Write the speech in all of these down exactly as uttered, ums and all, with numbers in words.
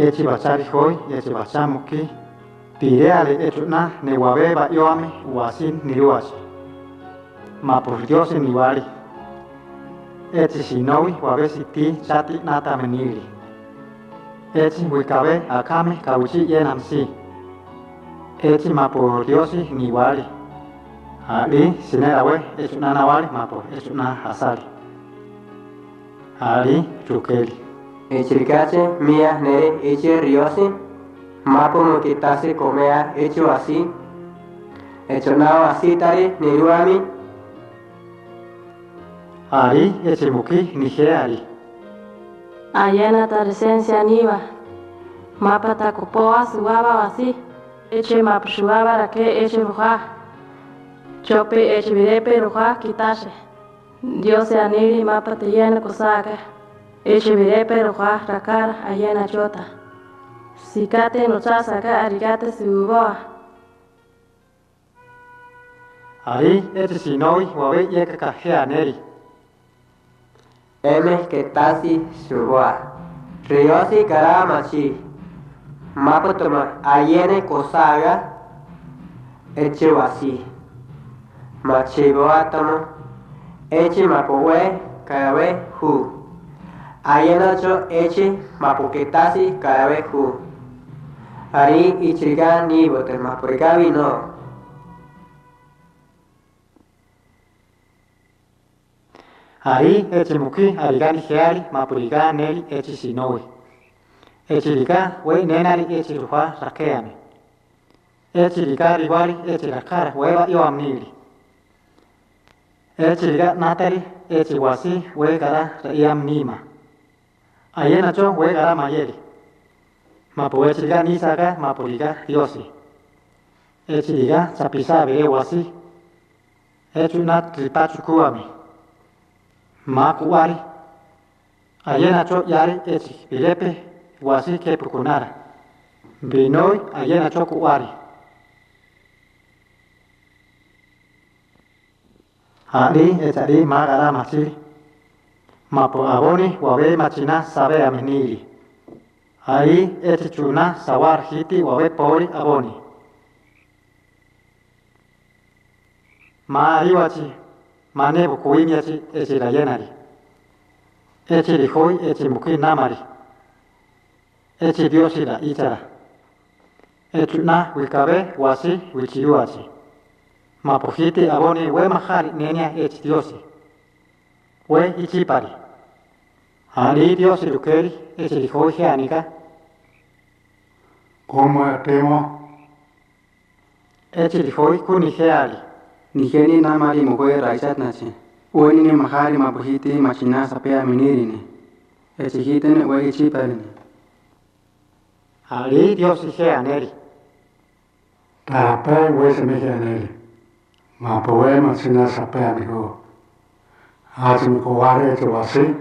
Echi bachá rihói, echi bachá mukí, piréare echuná newabé ba'yóami wasí nirúachi. Mapu Diósi niwáli. Echi sinówi wabé sití cháti nátame níli. Echi wikabé akáme kawichí yénami si. Echi mapu Diósi niwáli. A'lí sinérawé echuná nawáli mapu echuná asáli. A'lí rukéli. Echi rikáchi mía nere echi riósi, mapu mukitasi koméa echi wasí, echuná wasítari nirúami. A'lí echi mukí nihéali. Ayena ta resénsia níwa, mapa ta kopóa suwába wasí, echi mapu suwába raké echi rujá. Chopi echi birépe rujá kitáse. Diósi aníli mapa teyéna kosáaka, echi birépe rujá rakára ayena chóta. Sikáte nochásaaka arikáte suwúboa. A'lí echi sinówi wabé yékaka jé anéli. Eme ketási suwúboa. Riósi kará machí. Mapu tuma ayene kosáaga. Echi wasí. Machibóa tuma. Echi mapu we karawé hu. Ayena cho echi mapu ketási karawé hu. A'lí ichiriká níbote mapu riká binó. A'lí echi mukí ariká nihéali mapu riká anéli echi sinówi. Echi riká we inénali echi rujá rakéami. Echi riká riwáli echi rakára we ba'yóami níli. Echi riká nátali echi wasí we kará ra'íami níma. Ayena cho we kará mayéli. Mapu echi riká nísaka mapu riká Diósi. Echi riká chapisá biré wasí. Echuná tripá chukúami. Ma kuwári. Ayena cho yári echi birépe wasí kepu kunára. Binói ayena cho kuwári. A'lí echalí ma kará machíli. Mapu abóni wabé machiná sabéami níli. A'lí echi chuná sawára jíti wabé poli abóni. Ma aríwachi, ma ne bukuwímiachi echi rayénari. Echi rihói echi mukí námari. Echi Diósi ra'íchara. Echuná wikabé wasí wichirúachi. Mapu jíti abóni we majári nenia echi Diósi. We ichípari. A'lí Diósi rukéli echi rihói jé aníka. ¿Cómo hacemos? Echi rihói ku nihéali. Nijéni námari mujé raichátachi. Wéni ne majári mapu jíti machiná sapéami nírine. Echi jíti ne we ichíparine. A'lí Diósi jé anéli. Tarapé we siné jé anéli. Mapu we machiná sapéami jú. Achi mi kuwári echi wasí.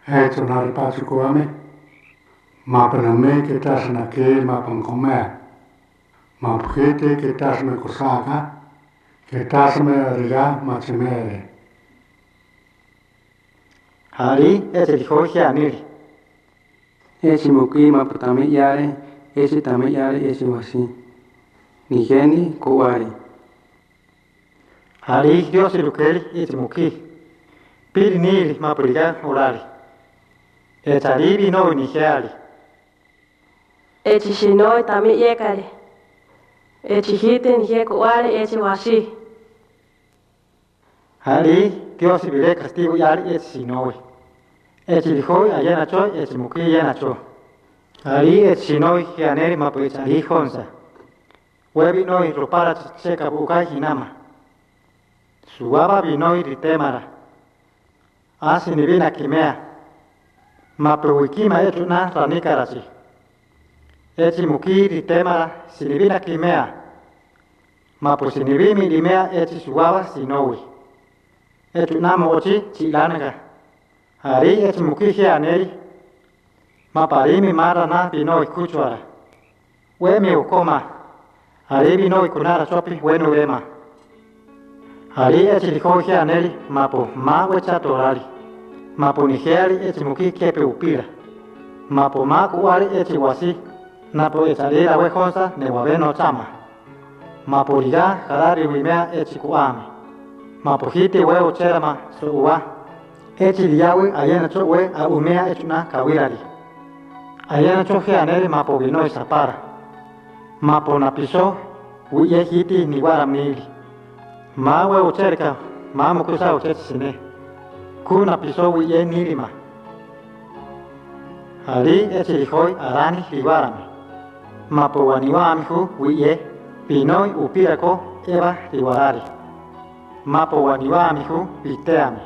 Echuná ripá chukúami. Mapu namí kitásina ki mapu nkoméa. Mapu jíti kitásime kusáaka, kitásime arigá machimére. A'lí echi rihói jé aníli. Echi mukí mapu tamé yáre, echi tamé yáre echi wasí. Nijéni kuwári. A'lí Diósi rukéli echi mukí. Píri níli mapu rigá oráli. Echalí binói nihéali. Echi sinói tamí yékari. Echi jíti nijé kuwári echi wasí. A'lí Diósi bilé kastigo yáli echi sinói. Echi rihói ayénachoi echi mukí yénachó. A'lí echi sinói jé anéli mapu echalí jónsa. We binói ropárachi che kabuká ináma. Suwába binói ritémara. A sinibína kiméa. Mapu wikíma echuná raníkarachi. Echi mukí ritémara sinibína kiméa. Mapu sinibími riméa echi suwába sinówi. Echuná mo'ochí chi'lánaka. A'lí echi mukí jé anéli. Mapu a'lí mi ma raná binói kúchuara. Wemi okóma. A'lí binói kunára chópi wenúwema. A'lí echi rihói jé anéli mapu ma wechá toráli. Mapu nihéali echi mukí kepi upíla. Mapu ma ku'wáli echi wasí, napu echalí rawé jónsa newabé nocháma. Mapu rigá jarári wiméa echi ku'ámi. Mapu jíti we ochérama su'uwá. Echi riyáwi ayénachó we a'uméa echu'ná kawírari. Ayénachó je anéri mapu binói sapára. Mapu napisó wi'yé jíti niwáramníli. Ma we ochérika ma mukusá ochéchi siné. Ku napisó wi'yé nílima. Alí echi rijoi aráni riwárami. Mapu waniwáami ju wi'yé, binói upírakó Eba riwarári. Mapu waniwáami ju bitéami.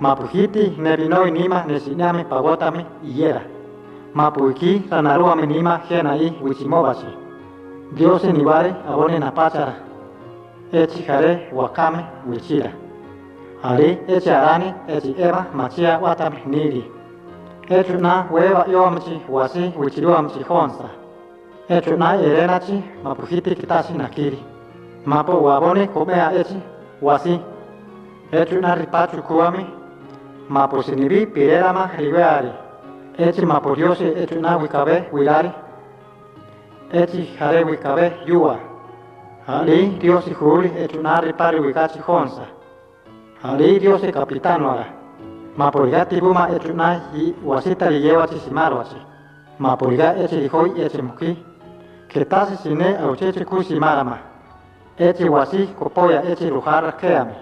Mapu jíti ne binói níma nesi'néami pawótami iyéra. Mapu ikí ranarúami níma jéna'i wichimóbachi. Diósi niwáre abóni napáchara. Echi jaré wakámi wichíra. Alí echi aráni echi Eba machí a'wátami níli. Echu'ná weba yóamichi wasí wichirúamichi jónsa. Echu'ná erénachi mapu jíti kitási nakíri. Mapu wabóni ko'méa echi wasí. Echu'ná ripá chukúami. Mapu sinibí pirérama riwéari. Echi mapu Diósi echu'ná wikabé wirári. Echi jaré wikabé yúa. Alí Diósi juúli echu'ná ripári wikáchi jónsa. Alí Diósi kapitánuara. Mapu rigá tibúma echu'ná wasítari yéwachi simároachi. Mapu rigá echi rijoi echi mukí. Ketási siné auchéchi ku simárama. Echi wasí kopóya echi rujá rakéami.